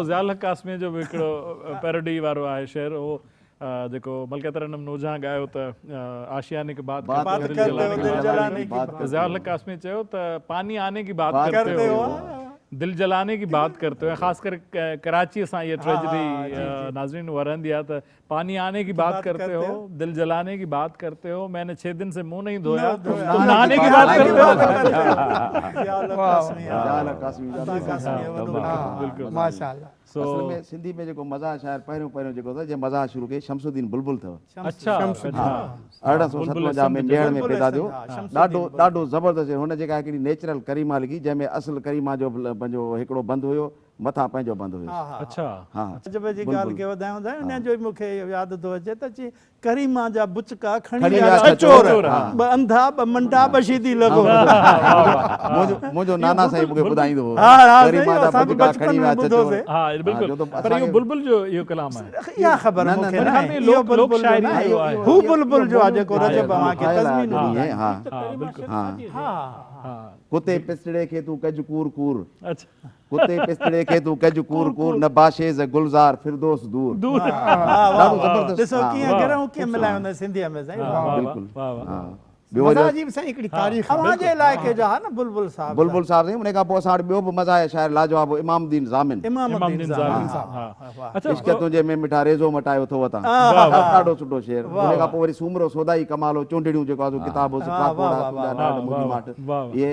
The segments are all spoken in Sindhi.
ضياء الحق قاسميء جو به هڪڙو پيروڊي وارو آهي شعر اهو جيڪو ملڪه ترنم نورجهان ڳايو ته آشياني ڪي بات ڪرتي هو دل جلاني ڪي بات ضياء الحق قاسمي چيو ته پاني آني ڪي بات ڪرتي هو دل جلاني ڪي بات ڪرتي هو ۽ خاص ڪري ڪراچي سان اها ٽريجڊي ناظرين اها رهندي آهي ته پاني آني ڪي بات ڪرتي هو دل جلاني ڪي بات ڪرتي هو مين ني ڇهه دن سي منهن نهين ڌويا تم نهاني ڪي بات ڪرتي هو. اصل ۾ سنڌي ۾ جيڪو مزاح شاعر پهريون پهريون جيڪو اٿو جنهن مزاح شروع ڪئي شمس الدين بلبل اٿو. 1857 ۾ ميهڙ ۾ پيدا ٿيو. ڏاڍو ڏاڍو زبردست هن جيڪا هڪڙي نيچرل ڪريما لکي جنهن ۾ اصل ڪريما جو پنهنجو هڪڙو بند هيو مٿان پنهنجو بند هيس. اڇا. ها. عجب جي ڳالهه کي وڌايون ٿا ان جو ئي مون کي اهو ياد ٿو اچي ته چي ڪريما جا بچڪا کڻي ويا ڇهه چور، ٻه انڌا، ٻه منڊا، ٻه شيدي لغور. منهنجو نانا سائين مون کي ٻڌائيندو هو. ڪريما جا بچڪا کڻي ويا ڇهه چور. ها بلڪل پر اهو بلبل جو اهو ڪلام آهي. اها خبر مون کي ناهي. اهو بلبل جو ناهي. هو بلبل جو آهي جيڪو رجب اوهان کي تضمين ڏني. ها بلڪل. ڪتي پسڙي کي تون ڪج ڪور ڪور. ڪتي پستڙي کي تون ڪج ڪور ڪور نه باشي ز گلزار فردوس دور. ڏاڍو زبردست. ڏسو ڪيئن گرهون ڪيئن ملايون اٿن سنڌيء ۾ سائين. بلڪل ها ٻيو وري مزاح جي به سائين هڪڙي تاريخ آهي. اوهان جي علائقي جا ها نه بلبل صاحب. بلبل صاحب سائين ان کان پوء اسان وٽ ٻيو به مزاحيه شاعر لاجواب هو امام الدين ضامن. امام الدين ضامن صاحب. عشق تنهنجي ۾ مٺا ريزو مٽايو ٿو وتان. ڏاڍو سٺو شعر. ان کان پوء وري سومرو سودائي ڪمال هو چونڊڙيون جيڪو آهي سو ڪتاب هوس ٽاڪوڙا تنهنجا ڏاڍ منهنجي ماٺ. اهي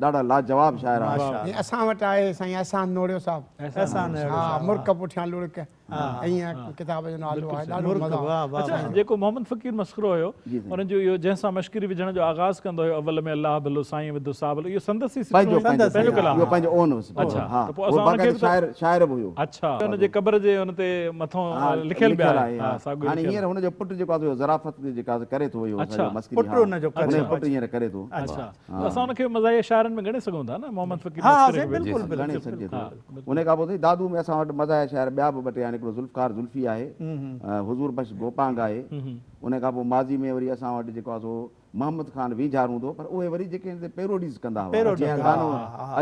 ڏاڍا لاجواب شاعر آهن. جيئن اسان وٽ آهي سائين احسان نوڙيو صاحب. احسان نوڙيو صاحب. ها مرڪ پٺيان لڙڪ ائين ڪتاب جو نالو آهي ڏاڍو مزو. اڇا جيڪو محمد فقير مسخرو هيو ان جو اهو جنهن سان مشڪري وجهڻ جو آغاز ڪندو هيو اول ۾ الله ڀلو سائين وڌو سا ڀلو اهو سندس ئي سٽون هيون پنهنجو ڪلام اهو پنهنجو اون هوس اڇا ته پوء اسان ان کي به شاعر به هيو. اڇا ان جي قبر جي ان تي مٿون لکيل به آهي ها ساڳيو هاڻي هينئر هن جو پٽ جيڪو آهي ظرافت جيڪا ڪري ٿو اهو سڄو مسخري پٽ ان جو ڪري ٿو پٽ هينئر ڪري ٿو. اڇا ته اسان ان کي مزاحيه شاعرن ۾ ڳڻي سگهون ٿا نه محمد فقير ها مسخري سائين کي به. بلڪل بلڪل ڳڻي سگهجي ٿو. ان کان پوء سائين دادو ۾ اسان وٽ مزاحيه شاعر ٻيا به ٻه ٽي آهن هڪڙو ذوالفقار ذوالفي آهي حضور بخش گوپانگ آهي ان کان پوء ماضي ۾ وري اسان وٽ جيڪو آهي سو محمد خان وينجهار هوندو هو پر اهي وري جيڪي هن تي پيروڊيز ڪندا هئا جيئن گانو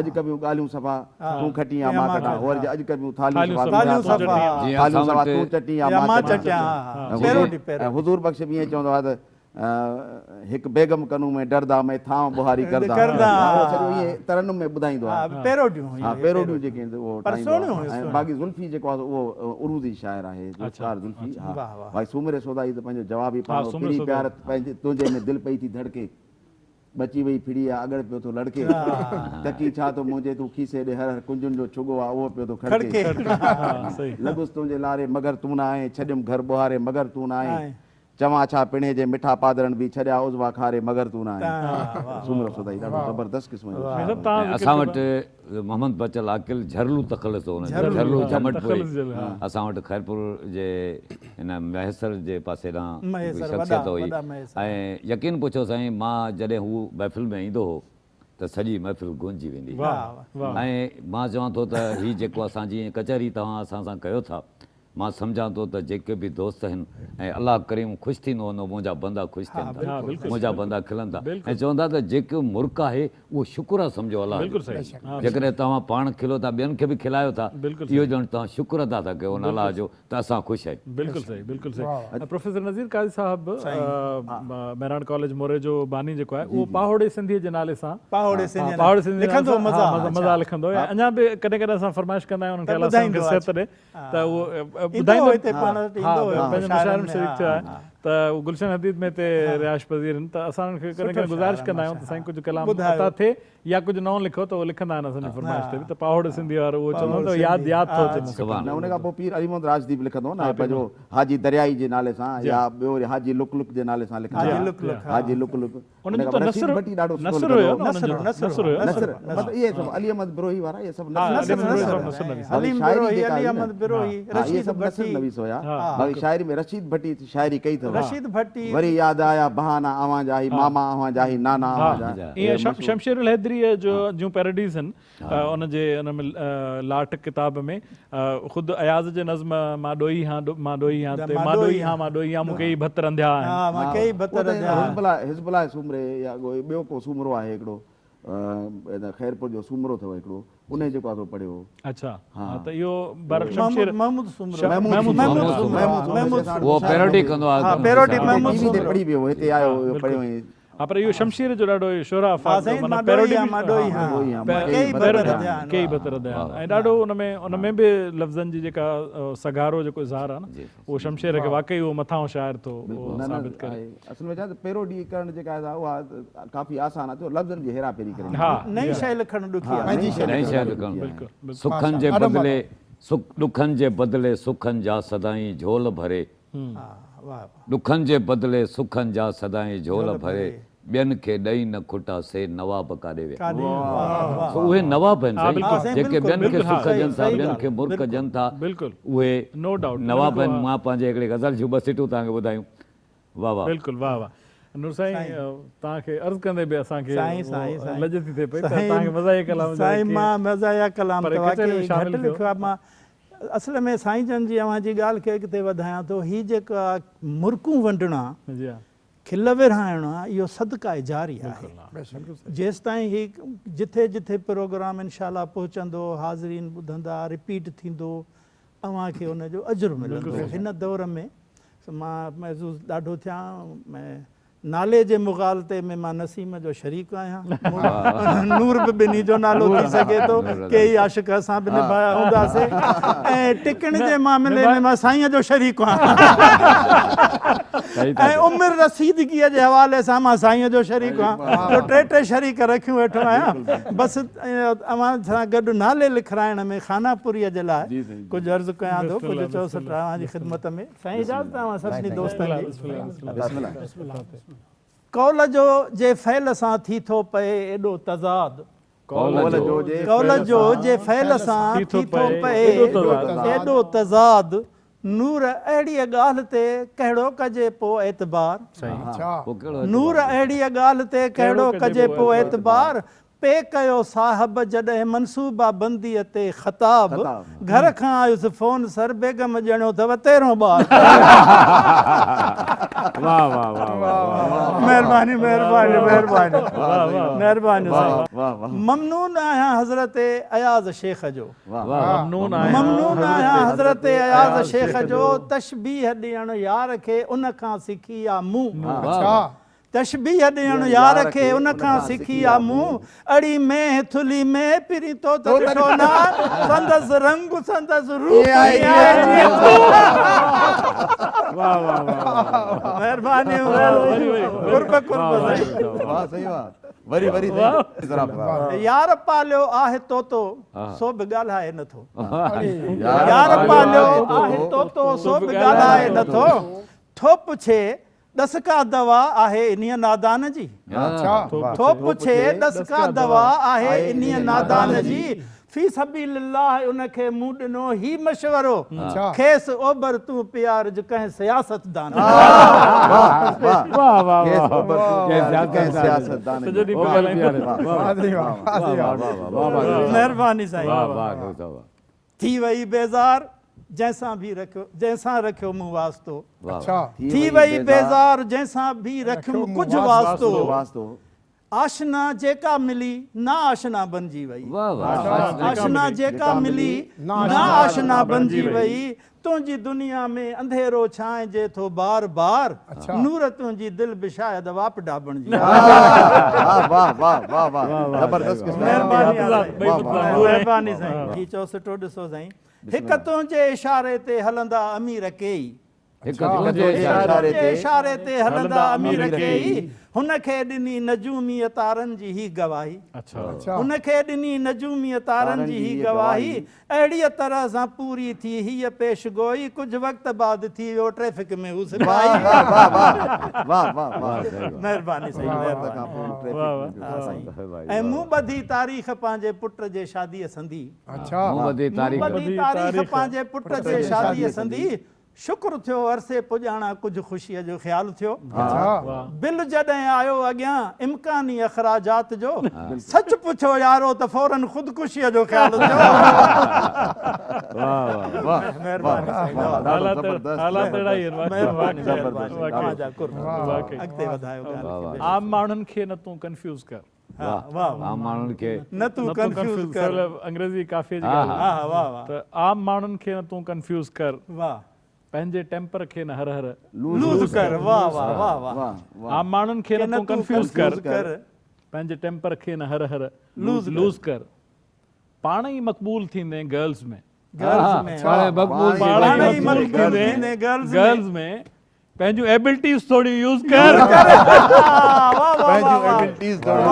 اڄ ڪبيون ڳالهيون صفا تون کٽين يا مان ڪٽان هو وري اڄ ڪبيون ٿالهيون صفا ٿالهيون صفا تون چٽين يا مان چٽيان حضور بخش به ائين چوندو آهي ته هڪ بيگم ڪنون ۾ ڊردا مين ٿانء ٻهاري ڪردا اهو سڄو ائين ترنم ۾ ٻڌائيندو آهي پيروڊيون هيون ها پيروڊيون جيڪي آهن اهو ٺاهيندو آهي ۽ باقي زلفي جيڪو آهي اهو عروضي شاعر آهي ذوالفقار زلفي ها باقي سومري سودائي ته پنهنجو جواب ئي پاڻ پھرين پيار پنهنجي تنهنجي ۾ دل پئي ٿي ڌڙڪي بچي وئي ڦڙي آ اڳڙ پيو ٿو لڙڪي ڪڪي ڇا ٿو منهنجي تون کيسي ڏي هر هر ڪنجن جو ڇڳو آ اهو پيو ٿو کڙڪي لڳس تنهنجي لاري مگر تون نه آئين ڇڏيم گهر ٻهاري مگر تون نه آئين چوان ڇا پڻهين جي مٺا پادرن ڀي ڇڏيا عضوا کاري مگر تون نه آهين. سومرو سودائي ڏاڍو زبردست قسم جو شاعر هو. ۽ اسان وٽ محمد بچل عاقل جهرلو تخلص هو ان جو جهرلو جهمٽ پوري اسان وٽ خيرپور جي هن مهيسر جي پاسي ڏانهن هڪڙي شخصيت هئي ۽ يقين پڇو سائين مان جڏهن هو محفل ۾ ايندو هو ته سڄي محفل گونجي ويندي هئي ۽ مان چوان ٿو ته هي جيڪو اسان جي ڪچهري توهان اسان سان ڪيو ٿا مان سمجهان ٿو ته جيڪي به دوست آهن ۽ الله ڪريم خوش ٿيندو هوندو منهنجا بندا خوش ٿين ٿا منهنجا بندا کلن ٿا ۽ چون ٿا ته جيڪو مرڪ آهي اهو شڪر آهي سمجهو الله جو جيڪڏهن توهان پاڻ کلو ٿا ٻين کي به کلايو ٿا اهو ڄڻ توهان شڪر ادا ٿا ڪيو ان الله جو ته اسان خوش آهيون. بلڪل صحيح بلڪل صحيح پروفيسر نذير قاضي صاحب مهراڻ ڪاليج موري جو باني جيڪو آهي اهو پاهوڙي سنڌي جي نالي سان پاهوڙي سنڌي پاهوڙي سنڌي لکندو مزاح مزاح لکندو هو اڃا به ڪڏهن ڪڏهن اسان فرمائش ڪندا آهيون انهن کي الله سائين کي صحت ڏي ته اهو ٻڌائيندو هتي پاڻ وٽ ايندو هيو پنهنجي مشاعرن ۾ شريڪ ٿيو آهي ته اهو گلشن حديد ۾ هتي رهائش پذير آهن ته اسان انهن کي ڪڏهن ڪڏهن گذارش ڪندا آهيون ته سائين ڪجهه ڪلام عطا ٿئي يا ڪجهه نئون لکو ته اهو لکندا آهن اسان جي فرمائش تي به ته پاهوڙ سنڌي وارو اهو چوندو آهي ته ياد ياد ٿو اچي مون کي. نه ان کان پوء پير علي محمد راشدي به لکندو هو نه پنهنجو حاجي دريائي جي نالي سان يا ٻيو وري حاجي لڪ لڪ جي نالي سان لکندا هئا حاجي لڪ لڪ. ان جو ته رشيد ڀٽي ڏاڍو سٺو نثر هيو نه انهن جو نثر هيو نثر مطلب اهي سڀ علي احمد بروهي وارا اهي سڀ نثر نثر نويس باقي شاعري جيڪا هئي نه اهي سڀ نثر نويس هيا باقي شاعري ۾ رشيد ڀٽي شاعري ڪئي اٿو رشيد ڀٽي وري ياد آيا بهانا اوهان جا هي ماما اوهان جا هي نانا اوهان جا ايئن شمشير الحيدريء جو جون پيروڊيز آهن ان جي ان ۾ لاٽ ڪتاب ۾ خود اياز جي نظم مان ڏوهي هان مان ڏوهي هان تي مان ڏوهي هان مان ڏوهي هان مون ڪيئي ڀت رنڌيا آهن. ها مان ڪيئي ڀت رنڌيا آهن. حزب الله حزب الله سومري يا ٻيو ڪو سومرو آهي هڪڙو خيرپور جو سومرو اٿو هڪڙو انهي جيڪو آ سو پڙهيو هو. اڇا ها ته اهو بهرحال شمشير محمود سومرو محمود سومرو محمود اهو پيروڊي ڪندو آ ها پيروڊي محمود ٽي وي تي پڙهي پيو هتي آيو اهو پڙهيو هئين. ها پر اهو شمشير جو ڏاڍو شهره آفاق هو معنيٰ پيروڊي به ماڏوئي ها ڪيئي بتر ٿيا آهن ڪيئي بتر ٿيا آهن ۽ ڏاڍو ان ۾ ان ۾ به لفظن جي جيڪا سگهارو جيڪو اظهار آهي نه اهو شمشير کي واقعي اهو مٿانهون شاعر ٿو ثابت ڪري. اصل ۾ ڇا ته پيروڊي ڪرڻ جيڪا آهي اها ڪافي آسان آهي ڇو لفظن جي هيرا ڦيري ڪرڻي ها نئين شيء لکڻ ڏکي آهي. نئين شيء لکڻ سکن جي بدلي ڏکن جي بدلي سکن جا سدائين جهول ڀري ڏکن جي بدلي سکن جا سدائين جهول ڀري ٻين کي ڏئي نه کٽا سي نواب ڪاڏي ويا. سو اهي نواب آهن سائين جيڪي ٻين کي سک ڏين ٿا ٻين کي مرڪ ڏين ٿا اهي نواب آهن. مان پنهنجي هڪڙي غزل جون ٻه سٽون توهان کي ٻڌايون. واه واه. بلڪل واه واه نور سائين توهان کي عرض ڪندي به اسان کي لڄ ٿي ٿئي پئي ته توهان کي مزاحيه ڪلام جا سائين مان مزاحيه ڪلام ته واقعي گهٽ لکيو آهي مان اصل ۾ سائين جن جي اوهان جي ڳالهه کي اڳتي وڌايان ٿو هي جيڪا مرڪون ونڊڻا کل ورهائڻ اهو صدقه جاريه آهي جيستائين هي جٿي جٿي پروگرام انشاء الله پهچندو حاضرين ٻڌندا رپيٽ ٿيندو اوهان کي ان جو اجر ملندو. هن دور ۾ مان محظوظ ڏاڍو ٿيان ۽ نالي جي مغالطي ۾ مان نسيم جو شريڪ آهيان. نور به ٻنهي جو نالو ٿي سگهي ٿو. ڪيئي عاشق اسان به نڀايا هونداسين ۽ ٽڪڻ جي معاملي ۾ مان سائينء جو شريڪ آهيان ۽ عمر رسيدگيء جي حوالي سان مان سائينء جو شريڪ آهيان جو ٽي ٽي شريڪ رکيون ويٺو آهيان. بس اوهان سان گڏ نالي لکرائڻ ۾ خانه پوريء جي لاء ڪجهه عرض ڪيان ٿو، ڪجهه چئو سٽ اوهان جي خدمت ۾. سائين اجازت اوهان سڀني دوستن جي. قول جو جي فعل سان ٿي ٿو پئي ايڏو تضاد. قول جو جي فعل سان ٿي ٿو پئي ايڏو تضاد. نور اهڙيء ڳالهه تي ڪهڙو ڪجي پو اعتبار. نور اهڙيء ڳالهه تي ڪهڙو ڪجي پو اعتبار. پي ڪيو صاحب جڏهن منصوبه بنديء تي خطاب. گهر کان آيس فون سر بيگم ڄڻيو اٿو تيرهون ٻار. مهرباني مهرباني مهرباني مهرباني سائين. ممنون آهيان حضرت اياز شيخ جو. ممنون آهيان حضرت اياز شيخ جو تشبيهه ڏيڻ يار کي ان کان سکي آ مون تشبيهه ڏيڻ يار کي ان کان سکي آ مون اڙي مينهن ٿلهي ۾ پرين تو ته ڏٺو نه سندس رنگ سندس روپ ائين آهي جيئن تون. مهرباني قرب قرب سائين. وري وري سائين. يار پاليو آهي طوطو سو به ڳالهائي نه ٿو. يار پاليو آهي طوطو سو به ڳالهائي نه ٿو. ٿو پڇي ڏس ڪا دوا آهي انهيء نادان جي. ٿو پڇي ڏس ڪا دوا آهي انهيء نادان جي. في سبيل الله ان کي مون ڏنو هي مشورو. کيس اوبر تون پيارج ڪنهن سياستدان کي. مهرباني سائين. ٿي وئي بيزار جنهن سان ڀي رکيو جنهن سان رکيو مون واسطو. ٿي وئي بيزار جنهن سان ڀي رکيم ڪجهه واسطو. آشنا جيڪا ملي نا آشنا بنجي وئي. آشنا جيڪا ملي نا آشنا بنجي وئي. تنهنجي دنيا ۾ انڌيرو ڇانئجي ٿو بار بار. نور تنهنجي دل به شايد واپڊا بڻجي وئي. مهرباني سائين. هي چوسٽو ڏسو سائين. هڪ تنهنجي اشاري تي هلندا امير ڪيئي. هڪ تنهنجي اشاري تي هلندا امير ڪيئي، هن کي ڏني نجوميء تارن جي هي گواهي. هن کي ڏني نجوميء تارن جي هي گواهي، اهڙيء طرح سان پوري ٿي هيء پيش گوئي، ڪجهه وقت بعد ٿي ويو ٽريفڪ ۾ هو سپاهي. مهرباني سائين مهرباني. ۽ مون ٻڌي تاريخ پنهنجي پٽ جي شاديء سندي. مون ٻڌي تاريخ پنهنجي پٽ جي شاديء سندي. شڪر ٿيو عرصي پڄاڻان ڪجهه خوشيء جو خيال ٿيو. بل جڏهن آيو اڳيان امڪاني اخراجات جو، سچ پڇو يارو ته فورن خودڪشيء جو خيال ٿيو. مهرباني سائين مهرباني مهرباني اوهان جا قرب. اڳتي وڌايو ڳالهه کي. عام ماڻهن کي نه تون ڪنفيوز ڪر. واھ عام ماڻهن کي نه تون ڪنفيوز ڪر. انگريزي قافيي جي ڳالهه ها واھ واھ ته عام ماڻهن کي نه تون ڪنفيوز ڪر. واھ. پنهنجي ٽيمپر کي نه هر هر لوز ڪر. واھ واھ واھ واھ. عام ماڻهن کي نه تون ڪنفيوز ڪر. پنهنجي ٽيمپر کي نه هر هر لوز ڪر. پاڻ ئي مقبول ٿيندين گرلز ۾. گرلز ۾. پاڻ ئي مقبول ٿيندين گرلز ۾. پنهنجون ايبلٽيز ٿوريون يوز ڪر. پنهنجون ايبلٽيز ٿوريون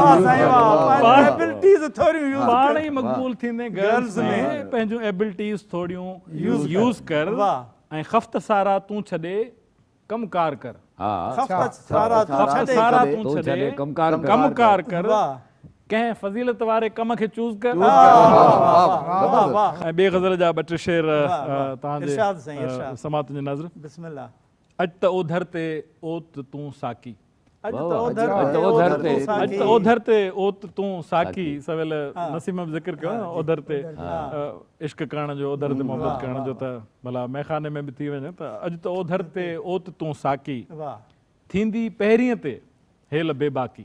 يوز ڪر. پاڻ ئي مقبول ٿيندين گرلز ۾. پنهنجون ايبلٽيز ٿوريون يوز ڪر. ۽ خفت سارا تون ڇڏي ڪم ڪار ڪر. خفت سارا تون ڇڏي ڪم ڪار ڪر. ڪنهن فضيلت واري ڪم کي چوز ڪر. ۽ ٻئي غزل جا ٻه ٽي شعر توهان جي سماعتن جي نظر. اڄ ته اوڌر تي اوت تون ساقي. اڄ ته اوڌر تي اوت تون ساقي. سويل نسيم به ذڪر ڪيو نه اوڌر تي عشق ڪرڻ جو، اوڌر تي محبت ڪرڻ جو ته ڀلا ميخاني ۾ به ٿي وڃي ته اڄ ته اوڌر تي اوت تون ساقي. ٿيندي پهرينء تي هيل بيباڪي.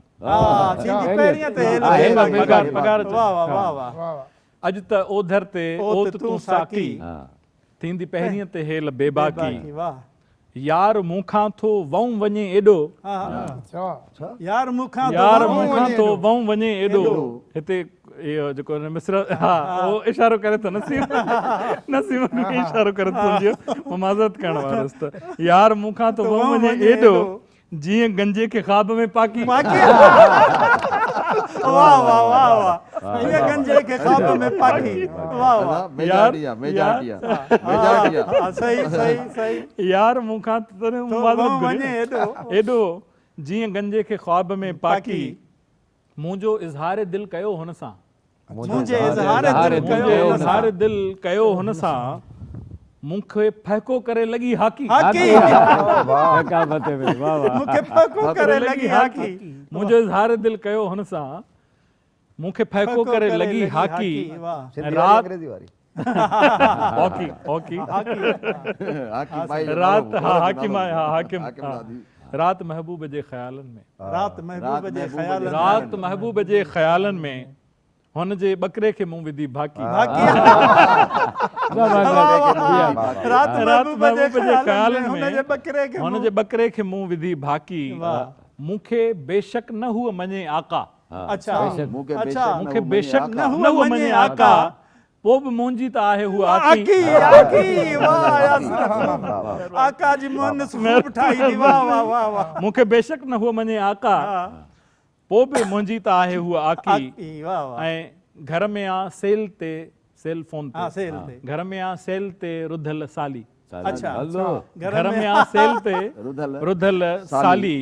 اڄ ته اوڌر تي اوت تون ساقي. ٿيندي پهرينء تي هيل بيباڪي. يار مون کان ٿو وئون وڃي ايڏو. يار مون کان ٿو وئون وڃي ايڏو. هتي اهو جيڪو مصرع ها اهو اشارو ڪري ٿو نسيم نسيم کي اشارو ڪري ٿو سمجهيو مان معذرت ڪرڻ وارو هوس ته يار مون کان ٿو وئون وڃي ايڏو. جيئن گنجي کي خواب ۾ پاڪي. واه واه واه واه جيئن گنجي کي خواب ۾ پاڪي واه واه ميجارٽي آ ميجارٽي آ ميجارٽي آ صحيح صحيح صحيح يار مون کان ته تڏهن معذرت گهري ايڏو جيئن گنجي کي خواب ۾ پاڪي. منهنجو اظهار دل ڪيو هن سان. منهنجي اظهار دل ڪيو هن سان. اظهار دل ڪيو هن سان. مون کي ڦهڪو ڪري لڳي هاڪي. هاڪي. مون کي ڦهڪو ڪري لڳي هاڪي. منهنجو اظهار دل ڪيو هن سان. مون کي ڦهڪو ڪري لڳي هاڪي. سنڌي واري انگريزي واري. هاڪي هاڪي رات ها حاڪم آهي ها حاڪم رات محبوب جي خيالن ۾ رات محبوب جي خيالن رات محبوب جي خيالن ۾ هن جي ٻڪري کي مون وڌي ڀاڪي رات محبوب جي خيالن ۾ هن جي ٻڪري کي مون وڌي ڀاڪي مون کي بيشڪ نه هوء مڃي آقا اڇا مون کي بيشڪ نه هوء مڃي آقا پوء به منهنجي ته آهي هوء آقي. آقي آقي واه ياسر خوب آقا جي مؤنث خوب ٺاهي ٿي واه واه واه واه. مون کي بيشڪ نه هوء مڃي آقا پوء به منهنجي ته آهي هوء آقي ۽ گهر ۾ آ سيل تي سيل فون تي گهر ۾ آ سيل تي رڌل سالي گهر ۾ آ سيل تي رڌل سالي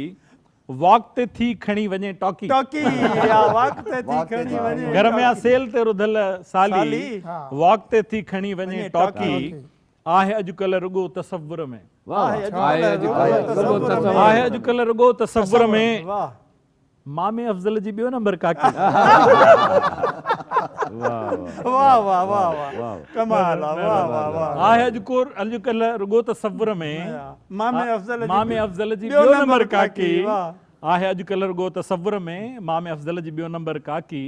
واڪ تي ٿي کڻي وڃي ٽاڪي. ٽاڪي يا واڪ تي ٿي کڻي وڃي. گهر ۾ آ سيل تي رڌل سالي. واڪ تي ٿي کڻي وڃي ٽاڪي. آهه اڄڪلهه رڳو تصور ۾. آهه اڄڪلهه رڳو تصور ۾. مامي افضل جي ٻيو نمبر ڪاڪي. واه واه واه واه ڪمال آ واه واه واه. آهه اڄڪلهه رڳو تصور ۾. مامي افضل جي مامي افضل جي ٻيو نمبر ڪاڪي. آهه اڄڪلهه رڳو تصور ۾. مامي افضل جي ٻيو نمبر ڪاڪي.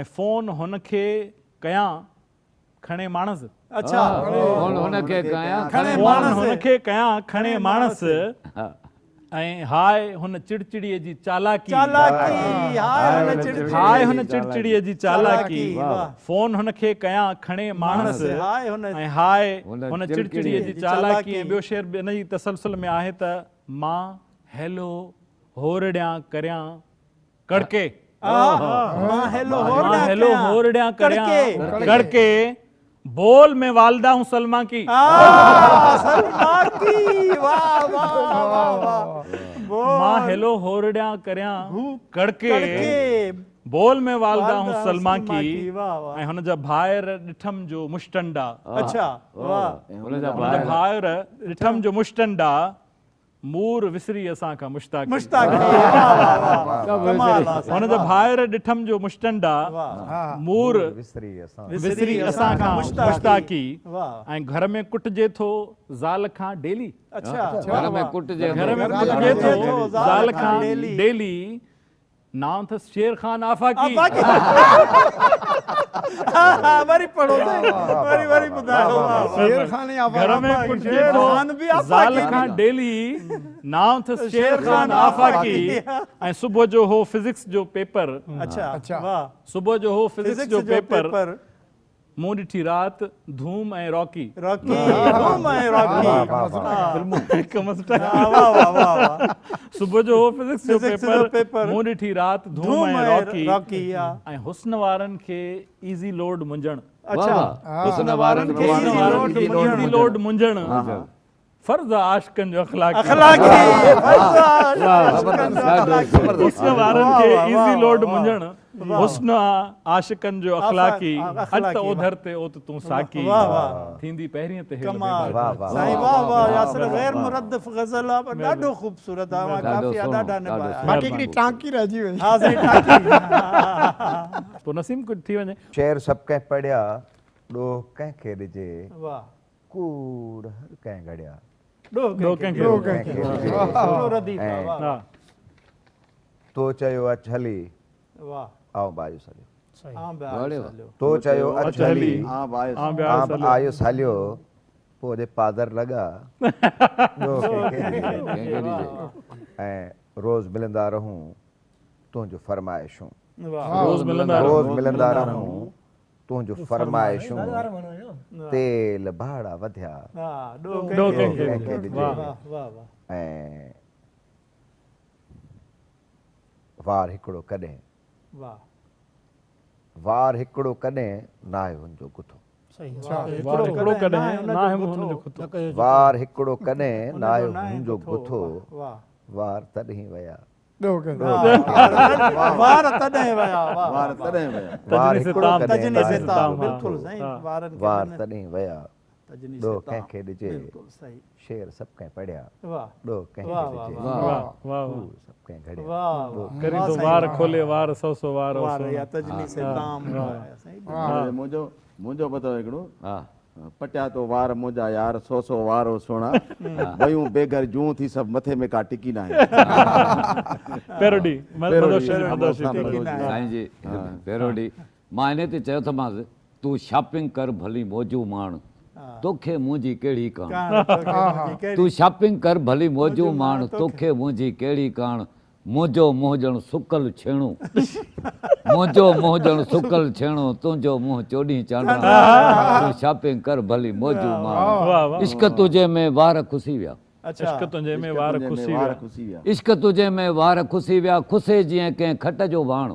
۽ فون هن کي ڪيان کڻي ماڻس. اڇا. فون هن کي ڪيان کڻي ماڻس. فون هن کي ڪيان کڻي ماڻس. ۽ هاء هن چڙچڙيء جي چالاڪي. چالاڪي هاء هن چڙچڙيء هاء هن چڙچڙيء جي چالاڪي. فون هن کي ڪيان کڻي ماڻس. ۽ هاء هن چڙچڙيء جي چالاڪي. ۽ ٻيو شعر به ان ئي تسلسل ۾ آهي ته مان هيلو هورڙيان ڪريان ڪڙڪي. مان هيلو هورڙيان ڪريان ڪڙڪي. بول مين والده هون سلميٰ ڪي. سلميٰ ڪي واه واه واه واه. مان هيلو هورڙيان ڪريان ڪڙڪي. بول مين والده هون سلميٰ ڪي. ۽ هن جا ڀائر ڏٺم جو مشٽنڊا. اڇا واه. هن جا ڀائر ڏٺم جو مشٽنڊا. مور وسري اسان کان مشتاقي. مشتاقي واه واه واه ڪمال آ هن جا ڀائر ڏٺم جو مشٽنڊا مور وسري اسان کان مشتاقي ۽ گهر ۾ ڪٽجي ٿو زال کان ڊيلي. اڇا گهر ۾ ڪٽجي ٿو زال کان ڊيلي. نانء اٿس شير خان آفاقي. آفاقي وري پڙهو سائين وري وري ٻڌايو واهه واهه. شير خان ئي آفاقي. گهر ۾ ڪٽجي ٿو زال کان ڊيلي نانء اٿس شير خان آفاقي ۽ صبح جو هو فزڪس جو پيپر. اڇا واهه. صبح جو هو فزڪس جو پيپر. مون ڏٺي رات ڌوم ۽ راڪي. راڪي ڌوم ۽ راڪي. ڪم سٺا. صبح جو هو فزڪس جو پيپر مون ڏٺي رات ڌوم ۽ راڪي ۽ حسن وارن کي ايزي لوڊ منجهڻ. اڇا حسن وارن کي ايزي لوڊ منجهڻ. فرض آ عاشقن جو اخلاقي. اخلاقي فرض آ عاشقن جو اخلاقي. حسن وارن کي ايزي لوڊ منجهڻ حسن آ عاشقن جو اخلاقي اچ ته اوڌر تي اوت تون ساقي ٿيندي پهرين تي هيل ڪمال سائين واه واه ياسر غير مردف غزل آ پر ڏاڍو خوبصورت آ اوهان قافيا ڏاڍا نڀايا. باقي هڪڙي ٽانڪي رهجي وئي. ها سائين ٽانڪي. پوء نسيم ڪجهه ٿي وڃي. شعر سڀ ڪنهن پڙهيا ڏوهه ڪنهن کي ڏجي. واه. ڪوڙ هر ڪنهن گهڙيا. ڏوهه ڪنهن کي ڏجي. سٺو رديف آ واه. تو چيو اچ هلي آئون به آيس هليو. تو چيو اچ هلي آئون به آيس هليو. پوء جي پادر لڳا ڏوهه ڪنهن کي ڏجي. ۽ روز ملندا رهون تنهنجون فرمائشون. روز ملندا رهون تنهنجون فرمائشون تيل ڀاڙا وڌيا ڏوهه ڪنهن کي ڏجي ۽ وار هڪڙو ڪڏهن وار هڪڙو ڪڏهن ناهي هن جو گٿو وار هڪڙو ڪڏهن ناهي هن جو گٿو وار هڪڙو ڪڏهن ناهي هن جو گٿو وار تڏهن ويا وار تڏهن ويا وار تڏهن ويا وار هڪڙو ڪڏهن وار تڏهن ويا ڏوهه ڪنهن کي ڏجي شعر سڀ ڪنهن پڙهيا ڏوهه ڪنهن کي ڏجي ڪوڙ سڀ ڪنهن گهڙيا ڪرين ٿو وار کولي وار سو سو وار منهنجو منهنجو ٻڌو هڪڙو پٽيا تو وار منهنجا يار سو سو وار او سهڻا ويون بي گهر جون ٿي سڀ مٿي ۾ ڪا ٽڪي ناهي. پيروڊي مدهوشي سائين جي پيروڊي مان انهي تي چيو ٿمانس تون شاپنگ ڪر ڀلي موجون ماڻ توکي منهنجي ڪهڙي ڪاڻ تون شاپنگ ڪر ڀلي موجون ماڻ توکي منهنجي ڪهڙي ڪاڻ منهنجو منهن ڄڻ سڪل ڇيڻو، منهنجو منهن ڄڻ سڪل ڇيڻو، تنهنجو منهن چوڏهين چانڊاڻ، تون شاپنگ ڪر ڀلي موجون ماڻ، عشق تنهنجي ۾ وار کسي ويا. عشق تنهنجي ۾ وار کسي ويا. عشق تنهنجي ۾ وار کسي ويا، کسي جيئن ڪنهن کٽ جو واڻ.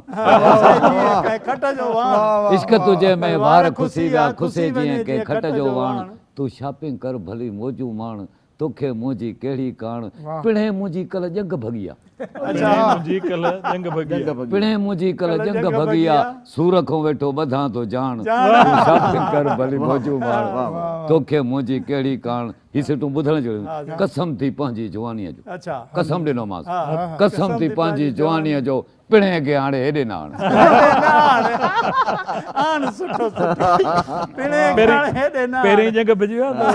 عشق تنهنجي ۾ وار کسي ويا، کسي جيئن ڪنهن کٽ جو واڻ، تون شاپنگ ڪر ڀلي موجون ماڻ، توکي منهنجي ڪهڙي ڪاڻ، پڻهين منهنجي ڪل ڄنگهه ڀڳي آ. پڻهين منهنجي ڪل ڄنگهه ڀڳي آ. پڻهين منهنجي ڪل ڄنگهه ڀڳي آ، سور کان ويٺو ٻڌان ٿو جاڻ، تون شاپنگ ڪر ڀلي موجون ماڻ، توکي منهنجي ڪهڙي ڪاڻ، هي سٽون ٻڌڻ جهڙيون آهن، قسم ٿي پنهنجي جوانيء جو، قسم ڏنومانس، قسم ٿي پنهنجي جوانيء جو، پڻهين کي هاڻي هيڏي نه آڻ. هيڏي نه آڻ. آڻ سٺو سٺو. پڻهين کي هاڻي هيڏي نه آڻ. پهرين ڄنگهه ڀڄي ويا ته.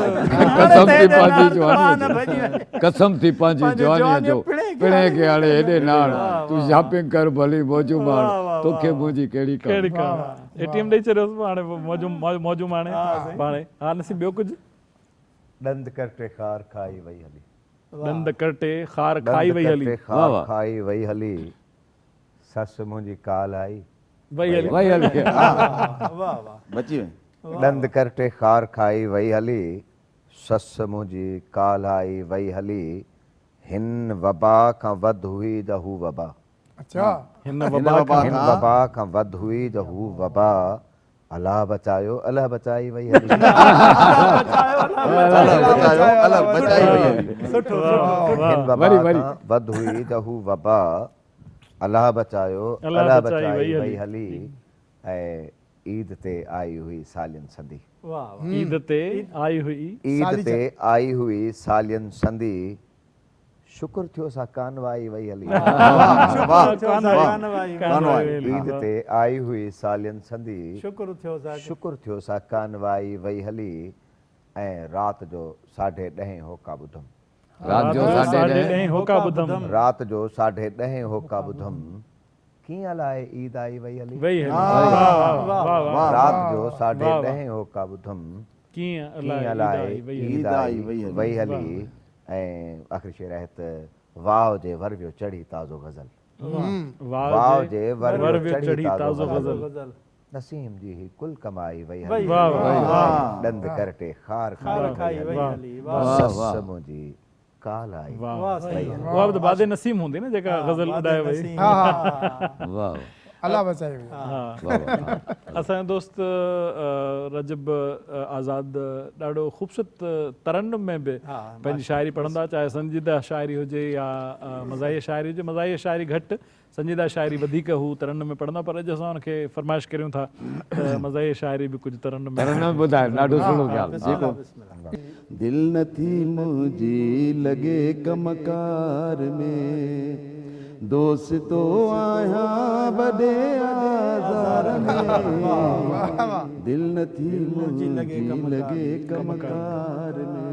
قسم ٿي پنهنجي جوانيء جو. قسم ٿي پنهنجي جوانيء جو. پڻهين کي هاڻي هيڏي نه آڻ. تون شاپنگ ڪر ڀلي موجون ماڻ. توکي منهنجي ڪهڙي ڪاڻ. ڪهڙي ڪاڻ. اي ٽي ايم ڏئي ڇڏيوس هاڻي موجون ماڻي پاڻهي. ها نسيم ٻيو ڪجهه. ڏند ڪرٽي خار کائي وئي هلي. ڏند ڪرٽي خار کائي وئي هلي. ڏند ڪرٽي خار کائي وئي هلي. سس منهنجي ڪالهه آئي وئي هلي. وئي هلي. بچي وئي. ڏند ڪرٽي خار کائي وئي هلي. سس منهنجي ڪالهه آئي وئي هلي. هن وبا کان وڌ هئي جا هو وبا. هن وبا کان. هن وبا کان وڌ هئي جا هو وبا. الله بچايو الهه بچائي وئي هلي. الله بچايو الهه بچائي وئي هلي. هن وبا کان وڌ هئي ته هو وبا الله بچايو الهه بچائي وئي هلي ۽ عيد تي آئي هئي سالين سندي. عيد تي آئي هئي. عيد تي آئي هئي سالين سندي شڪر ٿيو سا ڪانوائي وئي هلي. عيد تي آئي هئي سالين سندي. شڪر ٿيو سا ڪانوائي وئي هلي ۽ رات جو ساڍي ڏهين هوڪا ٻڌم. رات جو ساڍي ڏهين هوڪا ٻڌم. رات جو ساڍي ڏهين هوڪا ٻڌم. ڪيئن الائي عيد آئي وئي هلي. وئي هلي واھ واھ واھ. رات جو ساڍي ڏهين هوڪا ٻڌم ڪيئن ڪيئن الائي عيد آئي وئي هلي ۽ آخري شعر آهي ته واء جي ور ويو چڙهي تازو غزل. واء جي ور ويو چڙهي تازو غزل. نسيم جي هي ڪل ڪمائي وئي هلي. ڏند ڪرٽي خار کائي وئي هلي. سس منهنجي ڪالهه آئي وئي هلي. اها به ته باد نسيم هوندي نه جيڪا غزل اڏائي وئي. واھ الله بچائي. اسان جو دوست رجب آزاد ڏاڍو خوبصورت ترنم ۾ به پنهنجي شاعري پڙهندو آهي چاهي سنجيده شاعري هجي يا مزاحيه شاعري هجي مزاحيه شاعري گهٽ سنجيده شاعري وڌيڪ هو ترنم ۾ پڙهندو آهي پر اڄ اسان ان کي فرمائش ڪريون ٿا ته مزاحيه شاعري به ڪجهه ترنم ۾ ترنم ۾ ٻڌايو ڏاڍو سهڻو خيال. جيڪو دل نه ٿي منهنجي لڳي ڪم ڪار ۾، دوستو آهيان وڏي آزار ۾، دل نه ٿي منهنجي لڳي ڪم ڪار ۾.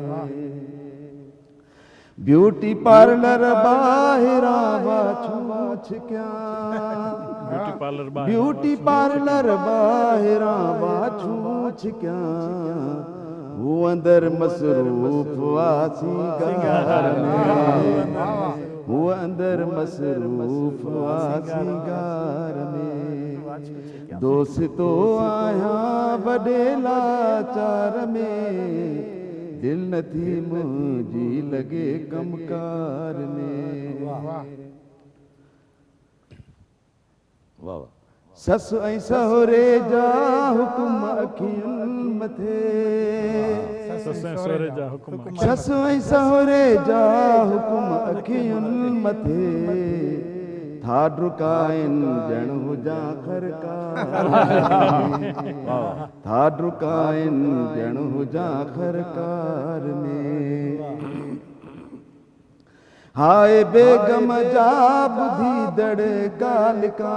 بيوٽي پارلر ٻاهران واڇون ڇڪيان بيوٽي پارلر ٻاهران واڇون ڇڪيان هو اندر مصروف آ سينگار ۾ هو اندر مصروف آ سينگار ۾ دوستو آهيان وڏي لاچار ۾. دل نه ٿي منهنجي لڳي ڪم ڪار ۾. سس ۽ سهري جا حڪم اکين مٿي. سس ۽ سهري جا حڪم اکين مٿي. ٿا ڊڪائين ڄڻ هجان خرڪار ۾. ٿا ڊڪائين ڄڻ هجان خرڪار ۾. هاء بيگم جا ٻڌي دڙ ڳالهه لڪا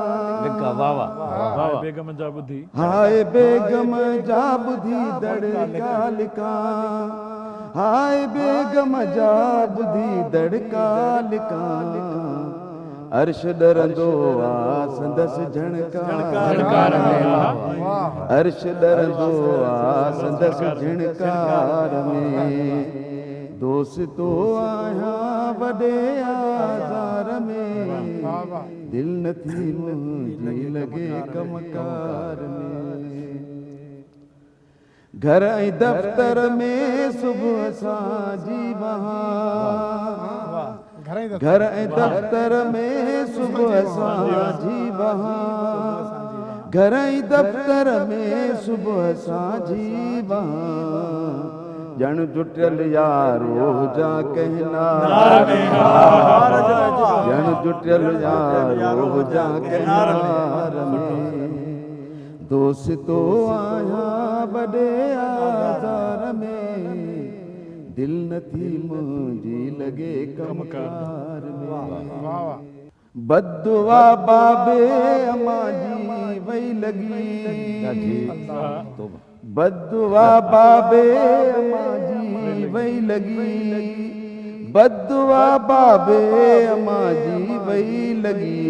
واھ واھ هاء بيگم جا ٻڌي. هاء بيگم جا ٻڌي دڙ ڳالهه ڪان. هاء بيگم جا ٻڌي دڙ ڳالهه ڪان. عرش ڏرندو آ سندس جهڻڪار ۾. عرش ڏرندو آ سندس جهڻڪار ۾. دوستو آهيان وڏي آزار ۾. دل نه ٿي منهنجي لڳي ڪم ڪار ۾. گهر ۽ دفتر ۾ صبح سان جي وهان. گهر ۽ دفتر ۾ صبح سان جي وهان. گهر ۽ دفتر ۾ صبح سان جي وهان. ڄڻ جٽيل يارو هجان ڪنهن نار ۾. ڄڻ جٽيل يارو هجان ڪنهن نار ۾. دوستو آهيان وڏي آزار ۾، دل نه ٿي منهنجي لڳي ڪم ڪار ۾. بددعا بابي امان جي وئي لڳي. بددعا بابي امان جي وئي لڳي. بددعا بابي امان جي وئي لڳي.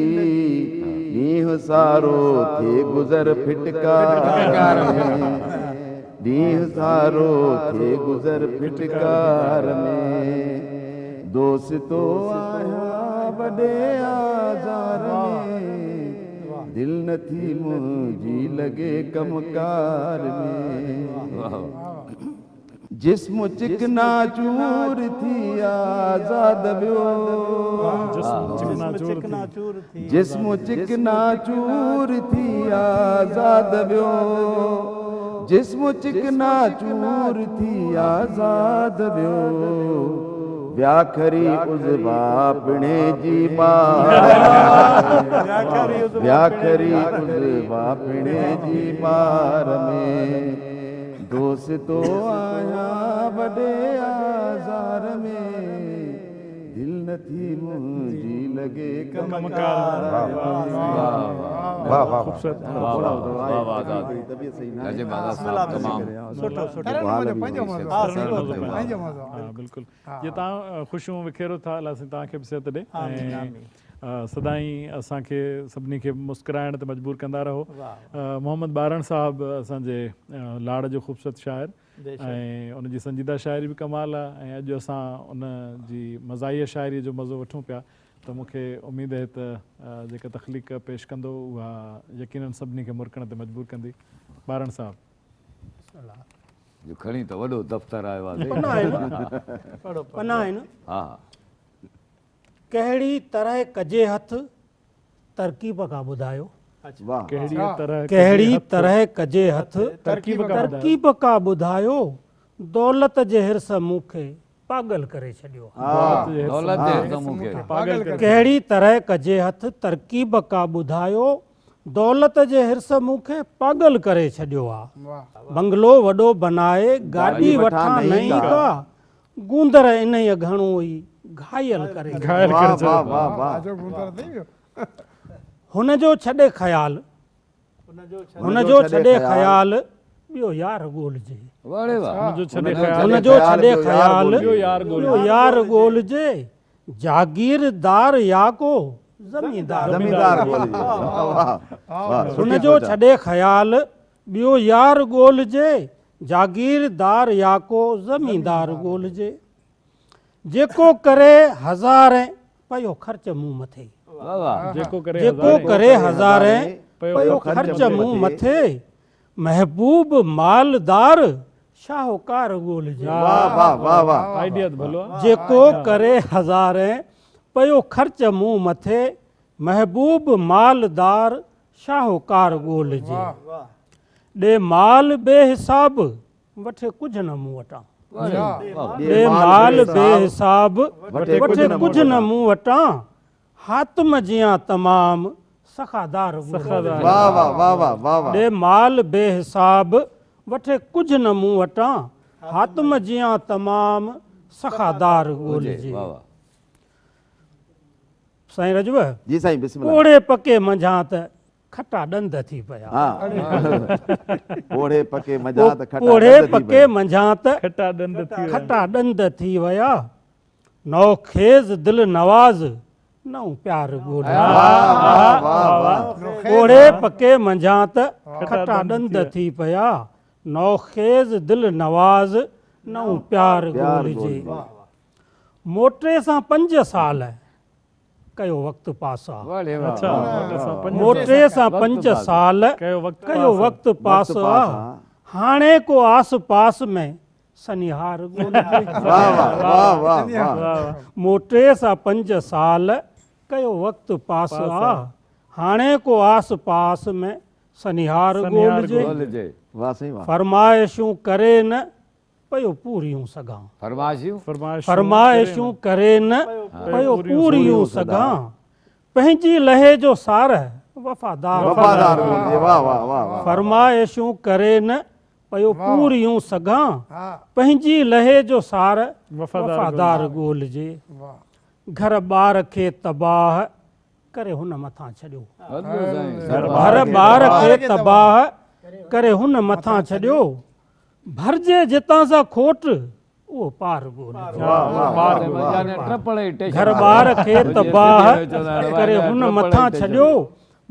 ڏينهن سارو ٿئي گذر ڦٽڪار ۾. ڏينهن سارو ٿئي گذر ڦٽڪار ۾. دوستو آهيان وڏي آزار ۾. دل نه ٿي منهنجي لڳي ڪم ڪار ۾. جسم چڪنا چور ٿي آزاد ويو. جسم چڪنا چور ٿي آزاد ويو. جسم چڪنا چور ٿي آزاد ويو. وياکري عضوا پڻي جي مار ۾. وياکري عضوا پڻي جي مار ۾. دوستو آهيان وڏي آزار ۾، دل نه ٿي منهنجي لڳي ڪم ڪار ۾. واھ واھ خوبصورت واھ واھ واھ آزاد نجم آزاد صاحب تمام سٺو سٺو بلڪل جي تان خوشيون وکيرو ٿا الله سائين تان کي به صحت ڏي. آمين آمين. سدائين اسان کي سڀني کي مسڪرائڻ تي مجبور ڪندا رهو. محمد ٻارڻ صاحب اسان جي لاڙ جو خوبصورت شاعر ۽ ان جي سنجيده شاعري به ڪمال آ ۽ اڄ اسان ان جي مزاحيه شاعري جو مزو وٺون پيا ته مون کي اميد اهي ته جيڪا تخليق پيش ڪندو اها يقينن سڀني کي مرڪڻ تي مجبور ڪندي. ٻارڻ صاحب. جو کڻي ته وڏو دفتر آيو آ سائين. پنا آهن پنا آهن. ها ها. ڪهڙي طرح ڪجي هٿ ترڪيب ڪا ٻڌايو. ڪهڙي طرح ڪجي هٿ ترڪيب ڪا ٻڌايو دولت جي حرص مون کي پاڳل ڪري ڇڏيو آ. ڪهڙي طرح ڪجي هٿ ترڪيب ڪا ٻڌايو دولت جي حرص مون کي پاڳل ڪري ڇڏيو آ. بنگلو وڏو بنائي گاڏي وٺان نئين ڪا گوندر انهيء گهڻو ئي گهايل ڪري ڇڏيو. هن جو ڇڏي خيال، هن جو ڇڏي خيال، ٻيو يار ڳولجي. هن جو ڇڏي خيال، ٻيو يار ڳولجي. جاگيردار يا ڪو زميندار ڳولجي. هن جو ڇڏي خيال، ٻيو يار ڳولجي، جاگيردار يا ڪو زميندار ڳولجي. جيڪو ڪري هزارين پيو خرچ مون مٿي. جيڪو ڪري هزارين پيو خرچ مون مٿي. محبوب مالدار شاهوڪار ڳولجي. جيڪو ڪري هزارين پيو خرچ مون مٿي. محبوب مالدار شاهوڪار ڳولجي. ڏي مال بي حساب، وٺي ڪجهه نه مون وٽان. ڏي مال بي حساب، وٺي ڪجهه نه مون وٽان. حاتم جيان تمام سخادار ڳولجي. ڏي مال بي حساب، وٺي ڪجهه نه مون وٽان. حاتم جيان تمام سخادار ڳولجي. سائين رجب جي سائين بسم الله. پوڙهي پڪي منجهان ته کٽا ڏند ٿي پيا. پوڙهي پڪي منجهان ته کٽا پوڙهي پڪي منجهان ته کٽا ڏند ٿي ويا. نوخيز دل نواز نئون پيار ڳولي. پوڙهي پڪي منجهان ته کٽا ڏند ٿي پيا. نوخيز دل نواز نئون پيار ڳولجي. موٽي سان پنج سال ڪيو وقت پاس آ. موٽي سان پنج سال ڪيو وقت پاس آ. هاڻي ڪو آس پاس ۾ سنيهار ڳولجي. موٽي سان پنج سال ڪيو وقت پاس آ. هاڻي ڪو آس پاس ۾ سنيهار ڳولجي. فرمائشون ڪري نه پيو پوريون سگهان. فرمائشون ڪري نه پيو پوريون سگهان. پنهنجي لهي جو ساره وفادار فرمائشون ڪري نه پيو پوريون سگهان. پنهنجي لهي جو ساره وفادار ڳولجي. گهر ٻار کي تباهه ڪري هن مٿان ڇڏيو. گهر ٻار کي تباهه ڪري هن مٿان ڇڏيو. ڀرجي جتان سا کوٽ، اهو پار ڳولجي. گهر ٻار کي تباهه ڪري هن مٿان ڇڏيو،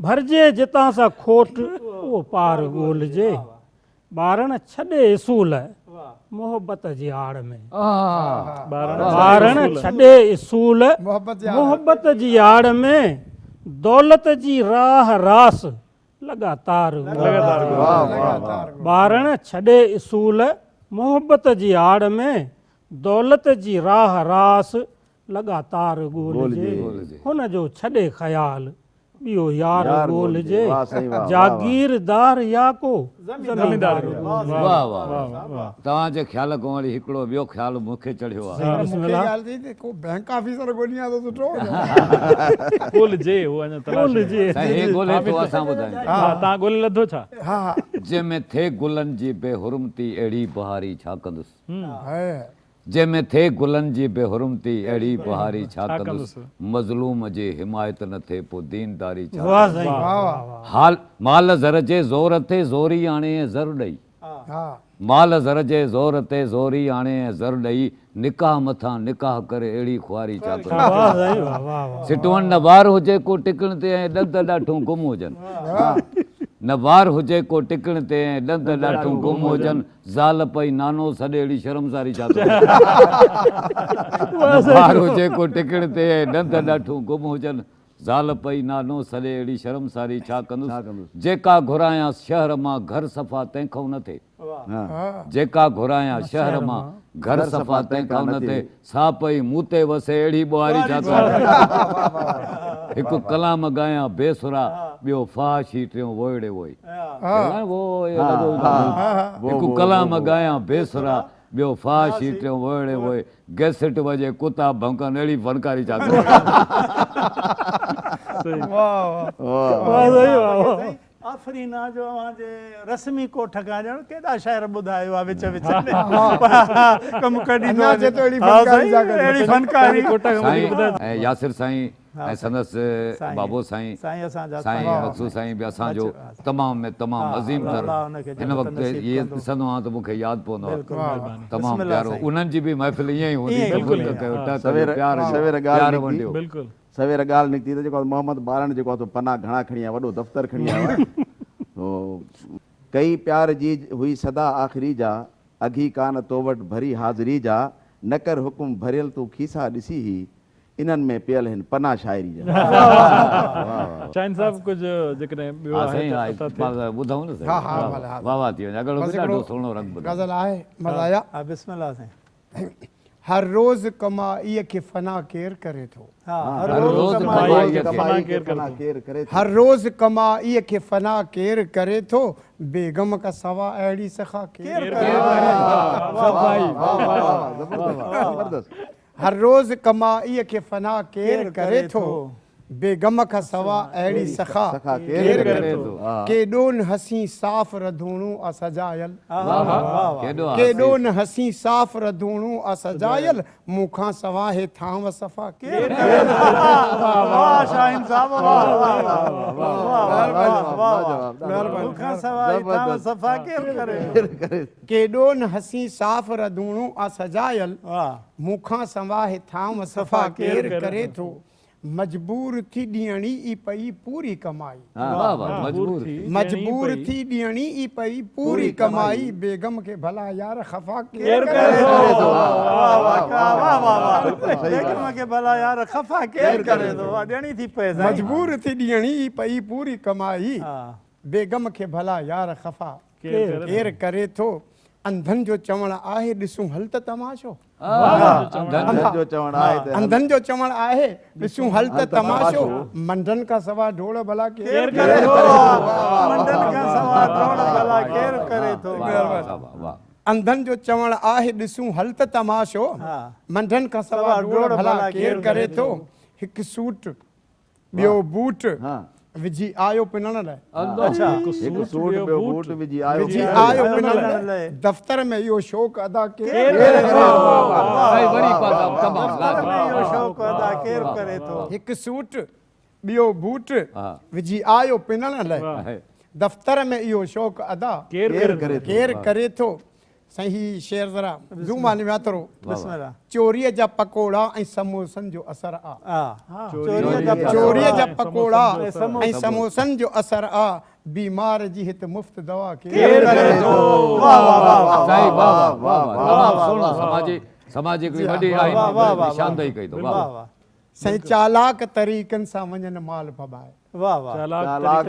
ڀرجي جتان سا کوٽ، اهو پار ڳولجي. ٻارڻ ڇڏي اصول، محبت جي آڙ ۾. ٻارڻ ڇڏي اصول، محبت جي آڙ ۾، دولت جي راهه راس، لڳاتار ٻارڻ ڇڏي اصول محبت جي آڙ ۾ دولت جي راهه راس لڳاتار ڳولجي هن جو ڇڏي خيال ٻيو يار ڳولجي جاگيردار يا ڪو زميندار ڳولجي. واه واه واه توهان جي خيال کان وري هڪڙو ٻيو خيال مون کي چڙهيو آهي. مون کي ڳالهه ٿي ته ڪو بئنڪ آفيسر ڳولي ها ته سٺو هو. ڳولجي هو اڃا تلاش ۾. سائين هي ڳولي ٿو اسان ٻڌايون ٿا. ها توهان ڳولي لڌو ڇا؟ ها ها. جنهن ۾ ٿئي گلن جي بي حرمتي اهڙي بهاري ڇا ڪندس. جنهن ۾ ٿئي گلن جي بي حرمتي اهڙي بهاري ڇا ڪندس. مظلوم جي حمايت نه ٿئي پو دينداري ڇا ڪندس. حال مال زر جي زور تي زوري آڻي ۽ زر ڏئي. مال زر جي زور تي زوري آڻي ۽ زر ڏئي نڪاح مٿان نڪاح ڪري اهڙي خواري ڇا ڪندس. سٽون نه وار هجي ڪو ٽڪڻ تي ۽ ڏند ڏاٺون گم هجن. نه وار هجي ڪو ٽڪڻ تي ۽ ڏند ڏاٺون گم هجن زال پئي نانو سڏي اهڙي شرمساري ڇا ڪندس. نه وار هجي ڪو ٽڪڻ تي ۽ ڏند ڏاٺون گم هجن زال پئي نانو سڏي اهڙي شرمساري ڇا ڪندس، جيڪا گهرايان شهر مان گهر صفا تنهن کئون نه ٿئي. جيڪا گهرايان شهر مان گهر صفا تنهن کئون نه ٿئي، سا پئي مون تي وسي اهڙي ٻوهاري ڇا ڪندس. هڪ ڪلام ڳايان بي سرا، ٻيو فحاشي ٽيون ووئڙي ووئي. هڪ ڪلام ڳايان بي سرا، ٻيو فحاشي ٽيون ووئڙي ووئي. گيسٽ وڄي ڪتا ڀونڪن اهڙي فنڪاري ڇا ڪندي. آفرين آ جو اوهان جي رسمي ڪوٺ کان ڄڻ ڪيڏا شعر ٻڌايو آ وچ وچ ۾ ڪم ڪڍي ٿو وڃي ها سائين اهڙي فنڪاري. سائين ياسر سائين ۽ سندس بابو سائين سائين مقصود سائين به اسان جو تمام ۾ تمام عظيم تر هن وقت اهي ڏسندو آهيان ته مون کي ياد پوندو آهي تمام پيارو انهن جي به محفل ائين ئي هوندي ته ملڪ ڪيو ٽهڪ جو پيار جو پيار ونڊيو. سوير ڳالهه نڪتي ته جيڪو محمد ٻارڻ جيڪو آهي سو پنا گهڻا کڻي آيو وڏو دفتر کڻي آيو آهي سو ڪئي پيار جي هئي صدا آخري جا اگهي ڪانه تو وٽ ڀري حاضري جا نه ڪر حڪم ڀريل تون کيسا ڏسي هي انهن ۾ پيل هن پنا شاعري جا. شاهين صاحب ڪجهه جيڪڏهن ٻيو آهي ته عطا ٿئي. ٻڌون نه سائين واھ واھ ٿي وڃي اڳڙو به ڏاڍو سهڻو رنگ ٻڌو. غزل آهي مزا آيا. ها بسم الله سائين. هر روز ڪمائيء کي فنا ڪير ڪري ٿو. هر روز ڪمائيء کي فنا ڪير ڪري ٿو. هر روز ڪمائيء کي فنا ڪير ڪري ٿو. بيگم کان سوا اهڙي سخا ڪير ڪري ٿو. هر روز ڪمائيء کي فنا ڪير ڪري ٿو، بيگم کان سوا اهڙي سخا ڪير ڪري ٿو. ڪيڏو نه حسين صاف رڌوڻو آ سجايل، ڪيڏو نه حسين صاف رڌوڻو آ سجايل، مون کان سوا هي ٿانو صفا ڪير ڪري ٿو. ڪيڏو نه حسين صاف رڌوڻو آ سجايل، مون کان سوا هي ٿانو صفا ڪير ڪري ٿو، مجبور ٿي ڏيڻي ئي پئي پوري ڪمائي. مجبور ٿي ڏيڻي ئي پئي پوري ڪمائي، بيگم کي ڀلا يار خفا ڪير ڪري ٿو. مجبور ٿي ڏيڻي ئي پئي پوري ڪمائي، بيگم کي ڀلا يار خفا ڪير ڪري ٿو. انڌن جو چوڻ آهي ڏسون هل ته تماشو. انڌن جو چوڻ آهي ڏسون هل ته تماشو. منڊن کان سوا ڊوڙ ڀلا ڪير ڪري ٿو. انڌن جو چوڻ آهي ڏسون هل ته تماشو. منڊن کان سوا ڊوڙ ڀلا ڪير ڪري ٿو. هڪ سوٽ ٻيو بوٽ وجهي آيو پنڻ لئه. هڪ سوٽ ٻيو بوٽ وجهي آيو پنڻ لئه. دفتر ۾ اهو شوق ادا ڪير ڪري ٿو. هڪ سوٽ ٻيو بوٽ وجهي آيو پنڻ لئه. دفتر ۾ اهو شوق ادا ڪير ڪري ٿو. سائين هي شعر ذرا زوم آ نيا ٿورو چوريء جا پڪوڙا ۽ سموسن جو اثر آ چوريء جا پڪوڙا ۽ سموسن جو اثر آ بيمار جي هت مفت دوا ڪير ڪري ٿو. واه واه واه سائين واه واه واه تمام سهڻو سماجي سماجي هڪڙي وڏي آهن نشاندهي ڪئي ٿو واه واه. سائين چالاڪ طريقن سان وڃن مال ڦٻائي. چالاڪ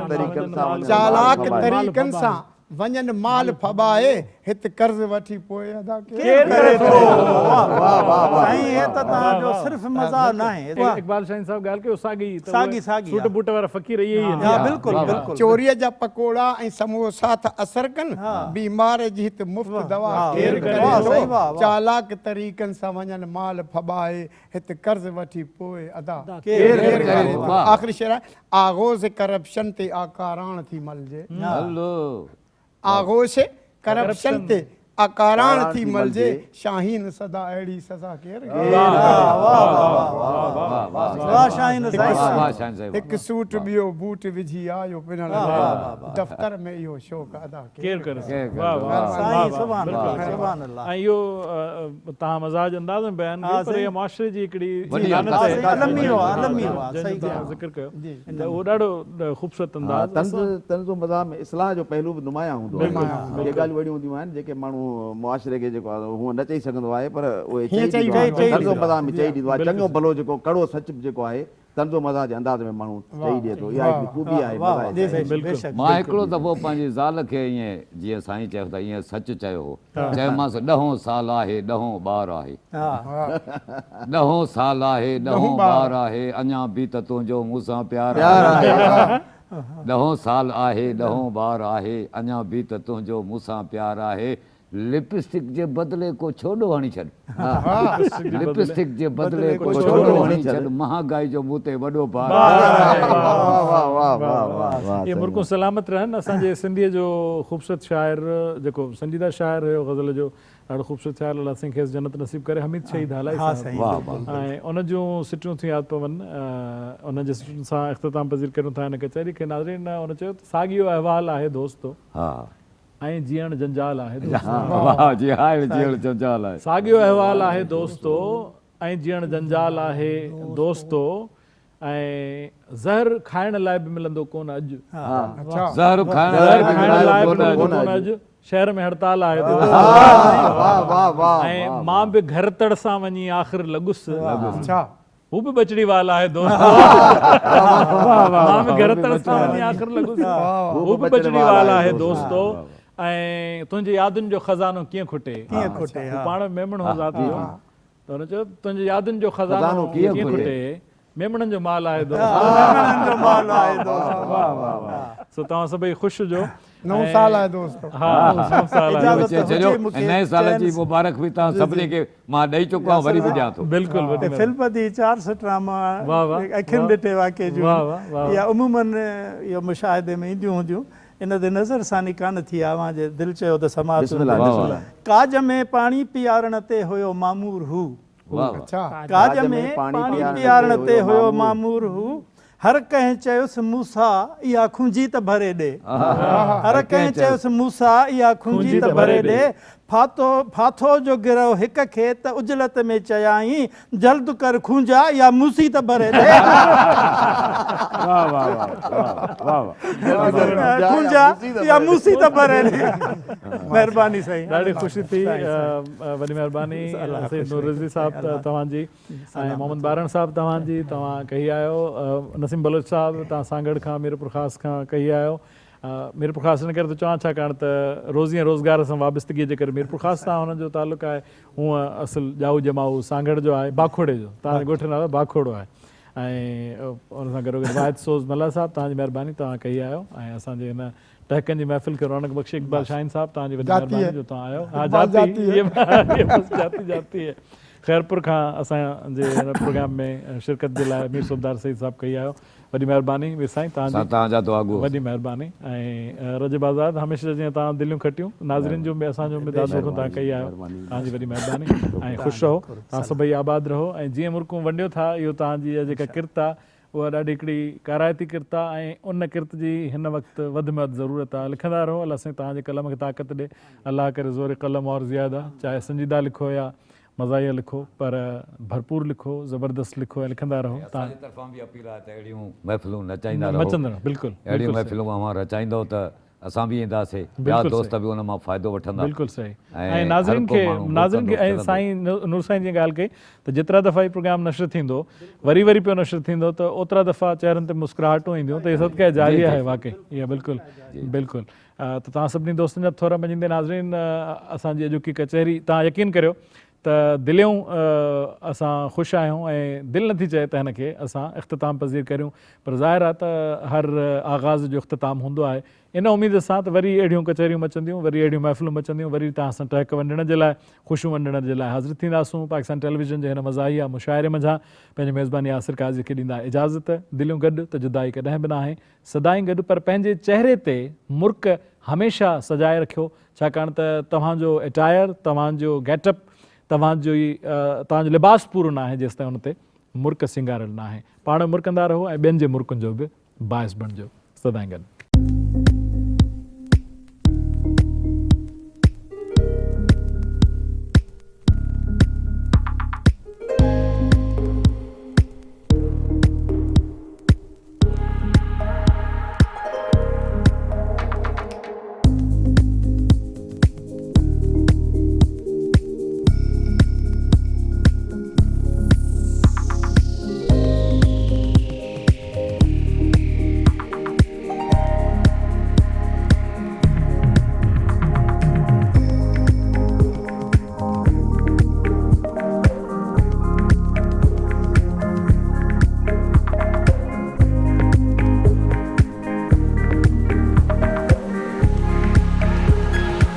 چالاڪ طريقن سان وڃن مال ڦٻائي، هت قرض وٺي پوء ادا ڪير ڪري ٿو. سائين هي ته توهان جو صرف مزاح ناهي. اقبال شاهين صاحب ڳالهه ڪئي اهو ساڳي ئي ته اهي سوٽ بوٽ وارا فقير اهي ئي آهن. چوريء جا پڪوڙا ۽ سموسا ٿا اثر ڪن، بيمار جي هت مفت دوا ڪير ڪري ٿو. چالاڪ طريقن سان وڃن مال ڦٻائي، هت قرض وٺي پوء ادا ڪير ڪري ٿو. آخري شعر آهي، آغوش ڪرپشن تي آ ڪاراڻ ٿي ملجي. آغوش ڪرپشن تي آ ڪاراڻ ٿي ملجي، شاهين سدا اهڙي سزا ڪير هڪ سوٽ ٻيو بوٽ وجهي آيو پنڻ لاء دفتر ۾ اهو شوق ادا ڪير ڪري. ۽ اهو توهان مزاح جي انداز ۾ بيان ڪيو پر اها معاشري جي هڪڙي لعنت آهي جنهن جو توهان ذڪر ڪيو ته اهو ڏاڍو خوبصورت انداز. طنز طنز و مزاح ۾ اصلاح جو پهلو به نمايان هوندو آهي. ڪي ڳالهيون اهڙيون هونديون آهن جيڪي ماڻهو معاشري کي جيڪو آهي هونء نه چئي سگهندو آهي پر اهي چئي ڏيندو آهي. طنز و مزاح ۾ چئي ڏيندو آهي. چڱو ڀلو جيڪو ڪڙو سچ به جيڪو آهي طنز و مزاح جي انداز ۾ ماڻهو چئي ڏئي ٿو. اها هڪڙي خوبي آهي مزاح جي. مان هڪڙو دفعو پنهنجي زال کي ائين جيئن سائين چيو ته ائين سچ چيو هو. چيومانس ڏهون سال آهي ڏهون ٻار آهي. ڏهون سال آهي ڏهون ٻار آهي اڃا به ته تنهنجو مون سان پيار آهي. ڏهون سال آهي ڏهون ٻار آهي اڃا به ته تنهنجو مون سان پيار آهي. لپ اسٽڪ جي بدلي ڪو ڇوڏو هڻي ڇڏ. لپ اسٽڪ جي بدلي ڪو ڇوڏو هڻي ڇڏ مهانگائي جو مون تي وڏو بار آهي. اهي مرڪون سلامت رهن. اسان جي سنڌيء جو خوبصورت شاعر جيڪو سنجيده شاعر هيو غزل جو ڏاڍو خوبصورت شاعر الله سائين کيس جنت نصيب ڪري حميد شهيد هالائي صاحب ۽ ان جون سٽون ٿيون ياد پون ان جي سٽن سان اختتام پذير ڪريون ٿا هن ڪچهري کي ناظرين ان چيو ته ساڳيو احوال آهي دوستو ۽ جيئڻ جنجال آهي دوستو واهه جي ها جيئڻ جنجال آهي ساڳيو احوال آهي دوستو ۽ جيئڻ جنجال آهي دوستو ۽ زهر کائڻ لاء به ملندو ڪونه اڄ. زهر کائڻ لاء به ملندو ڪونه اڄ. شهر ۾ هڙتال آهي دوست. ۽ مان به گهر تڙ سان وڃي آخر لڳس. هو به ٻچڙي وال آهي دوست. مان به گهر تڙ سان وڃي آخر لڳس. هو به ٻچڙي وال آهي دوستو. ۽ تنهنجي يادن جو خزانو ڪيئن کٽي. هو پاڻ به ميمڻ هو ذات جو. ته هن چيو، تنهنجي يادن جو خزانو ڪيئن کٽي، ميمڻن جو مال آهي دوست. ميمڻن جو مال آهي دوست. واه واه واه. سو توهان سڀئي خوش هجو. نئون سال آهي دوست. ها نئون سال آهي. اجازت هجي مون کي نئين سال جي مبارڪ به توهان سڀني کي مان ڏئي چڪو آهيان وري به ڏيان ٿو. بلڪل وڏي مهرباني. فلپدي چار سٽران مان اکين ڏٺي واقعي جون اها عموماً اهو مشاهدي ۾ اينديون هونديون. ان تي نظر ثاني ڪانه ٿي آ اوهان جي دل چيو ته سماعت هوندي. ڪاڄ ۾ پاڻي پيارڻ تي هيو مامور هو. ڪاڄ ۾ پاڻي پيارڻ تي هيو مامور هو. هر ڪنهن چيس موسيٰ اها کنجي ته ڀري ڏي. هر ڪنهن چيس موسيٰ اها کنجي ته ڀري ڏي. ڦاتو ڦاٿو جو گرهه هڪ کي ته عجلت ۾ چيائين، جلد ڪر کونجا يا موسي ته ڀري ڏي. کونجا يا موسي ته ڀري ڏي. مهرباني سائين. ڏاڍي خوشي ٿي وڏي مهرباني سيد نور رضوي صاحب توهان جي ۽ محمد ٻارڻ صاحب توهان جي توهان ڪهي آيو نسيم بلوچ صاحب توهان سانگهڙ کان ميرپورخاص کان ڪهي آيو ميرپورخاص ان ڪري ٿو چوان ڇاڪاڻ ته روزي ۽ روزگار سان وابستگيء جي ڪري ميرپورخاص سان هن جو تعلق آهي. هونء اصل ڄائو ڄمائو سانگهڙ جو آهي، باکوڙي جو. توهان جي ڳوٺ جو نالو باکوڙو آهي ۽ ان سان گڏوگڏ واحد سوز ملاح صاحب توهان جي مهرباني توهان ڪهي آيو ۽ اسان جي هن ٽهڪن جي محفل کي رونق بخشي. اقبال شاهين صاحب توهان جي وڏي مهرباني جو توهان آيو. ها جاتي هي بس جاتي جاتي هي. خيرپور کان اسان جي هن پروگرام ۾ شرڪت جي لاء مير صوبدار سعيد صاحب ڪهي آيو. وڏي مهرباني مير سائين توهان جي. توهان جا دعاگو. وڏي مهرباني ۽ رجب آزاد هميشه جيئن توهان دليون کٽيون ناظرين جون به اسان جون به دادو کان توهان ڪئي آهيو توهان جي وڏي مهرباني ۽ خوش رهو توهان سڀئي آباد رهو ۽ جيئن مرڪون ونڊيو ٿا اهو توهان جي اها جيڪا ڪرت آهي اها ڏاڍي هڪڙي ڪارائتي ڪرت آهي ۽ ان ڪرت جي هن وقت وڌ ۾ وڌ ضرورت آهي لکندا رهو الله سائين توهان جي قلم کي طاقت ڏي الله ڪري زور قلم اور زياده چاهي سنجيده لکو يا مزاحيه لکو پر ڀرپور لکو زبردست لکو ۽ لکندا رهو ۽ اسان جي طرفان به اپيل آهي ته اهڙيون محفلون نچائيندا رهو مچندا رهو بلڪل اهڙيون محفلون اوهان رچائيندؤ ته اسان به اينداسي ٻيا دوست به ان مان فائدو وٺندا بلڪل صحيح ۽ ناظرين کي ناظرين کي ۽ سائين نور سائين جيئن ڳالهه ڪئي ته جيترا دفعا هي پروگرام نشر ٿيندو وري وري پيو نشر ٿيندو ته اوترا دفعا چهرن تي مسڪراهٽون اينديون ته هي صدقه جاريه آهي واقعي اها بلڪل بلڪل ته توهان سڀني دوستن جا ٿورا مڃيندي ناظرين اسان جي اڄوڪي ڪچهري توهان يقين ڪريو ته دليون اسان خوش آهيون ۽ دل نٿي چئي ته هن کي اسان اختتام پذير ڪريون پر ظاهر آهي ته هر آغاز جو اختتام هوندو آهي ان اميد سان ته وري اهڙيون ڪچهريون مچنديون وري اهڙيون محفلون مچنديون وري توهان سان ٽهڪ ونڊڻ جي لاء خوشيون ونڊڻ جي لاء حاضر ٿينداسون پاڪستان ٽيليويزن جي هن مزاحيه مشاعري منجهان پنهنجي ميزبان ياسر قاضي کي ڏيندا اجازت دليون گڏ ته جدائي ڪڏهن به ناهي سدائين گڏ پر پنهنجي چهري تي مرڪ هميشه سجائي رکيو ڇاڪاڻ ته توهان جو اٽائر، توهان جو گيٽ اپ، توهان جو ئي توهان جو لباس پورو ناهي جيستائين ان تي مرڪ سينگاريل ناهي. پاڻ به مرڪندا رهو ۽ ٻين جي مرڪن جو به باعث بڻجو. سدائين گڏ.